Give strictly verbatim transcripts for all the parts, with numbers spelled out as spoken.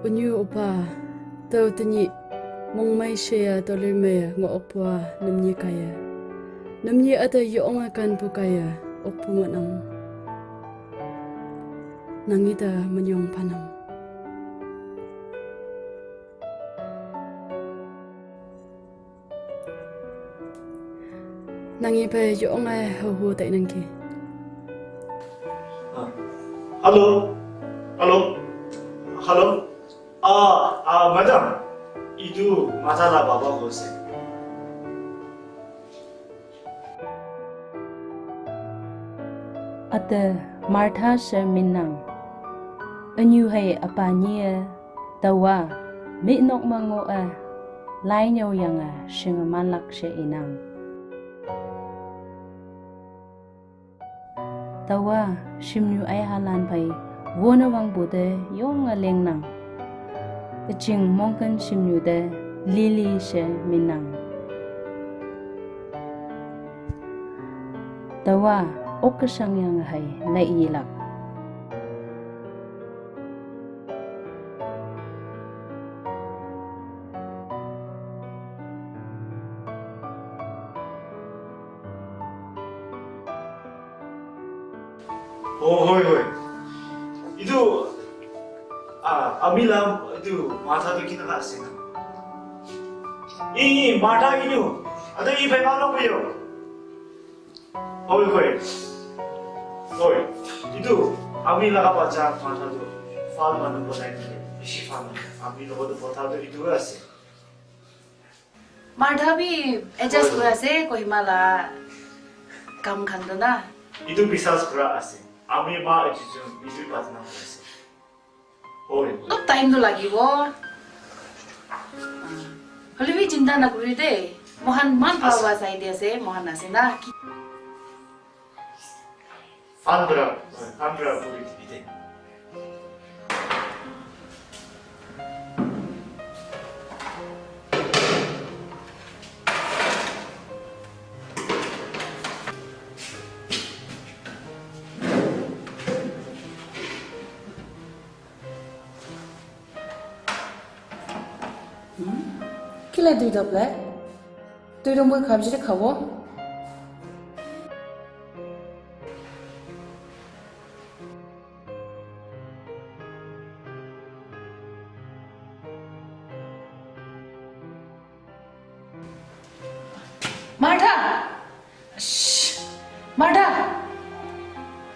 Ünyu üpa, tüo tenyih mongmei sheye toloimei ngoh okpu-a nümnyi kaiye, nümnyi üte yonge kanpu kaiye okpu ngohnang. Nang ite minyong phanang. Nang iphei yonge haohu tainangki. Ah, hello, hello, hello. Ah, ah, madam, itu Martha la papa ko se. Üte Martha she minnang. Ünyu hei üpa nyi-e, taowa mihnok me ngoh-e, lai nyüoyange shinge manlak she inang. Taowa shimnyu aihalan phei wone wangpu te yonge lengnang. Üjing mongken shimnyu te Lily she minnang. Taowa okke shangyange hei lei yelak. Oh, hoi, hoi. Itu, ah, ami la, itu, Martha tu kina ka sina. I, i, Martha inu. Ada iphei ngalok yo. Hoi, hoi. Hoi. Itu, ami la ka bacha Martha tu. Fal manu botai ni. Isi fal manu. Ami lo tu bota tu itu ase. Martha bi adjust kura ase, Kohima la kam khan to na. Itu biswas kura ase. Ami ma etu jun, itu patna ase. Hoi. Olop time to lagibo. Hoilebi chinta nakuribi de. Mohan man bhal sai di ase, mohan ase na. Andra, Andra kuri dibi de. Kile dui dap le? Dui dong bui kham jiri khawo. Martha! Shh! Martha!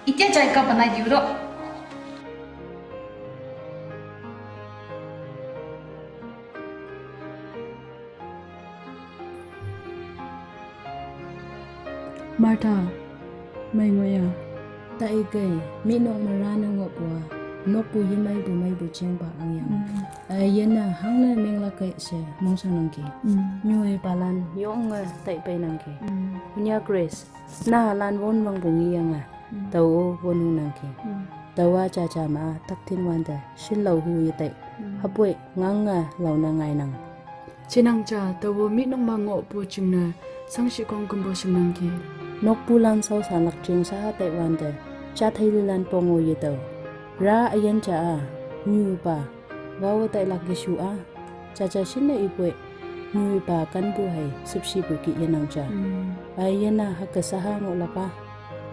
Itya chai ka banai diu ro. Martha, mei ngoh ya. Taikei, mihnok me rane ngohpu-a, nokpu yemeipu meipu jengpa angyang. Mm. Üyin-a hangne menglak kei she mongshangnangki. Mm. Nyuipalan yonge taipeinangki. Mm. Hunya Grace, nahalan won wangpu ngeyange. Mm. Tao-o won hungnangki. Mm. Tao-a jaja ma-a taktin wante, shinlao hu yetei. Mm. Hüpoi ngange laone ngainang. Chinang ja, tao-o mihnok me ngohpu jingne, shangshih khongkümpu shingnangki. Nokpulan shaoshanlak jing shaha taiwante, jathei lilan pong-o yetao. Ra üyin ja-a, nyupa, wawe tailak yeshu-a, jaja shinne ipoi, nyupa kanpu hei, shüpshipu ki yenang ja. Mm. Üyin-a hüke shaha ngohlak-a,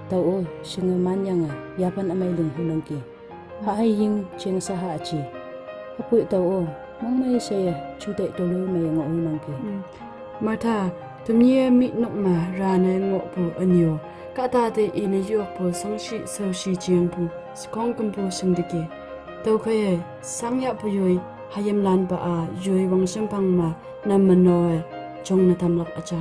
tao-o, shinge manyange, yapan ümei ling hunangki. Hahei ying jing shaha ji. Hüpoi tao-o, mongmei sheye, jutei toloimei ngoh hunangki. Mm. Martha, temie mihnok me rane ngohpu ünyu. Kahta te ine yokpu shangshih shaoshi jengpu, khongkümpu shingteki. Tüokhei-e, shangyahpu yoi, hayimlanpa-a, yoi wangshimphang me, nam meno-e, jongne tamlak üja.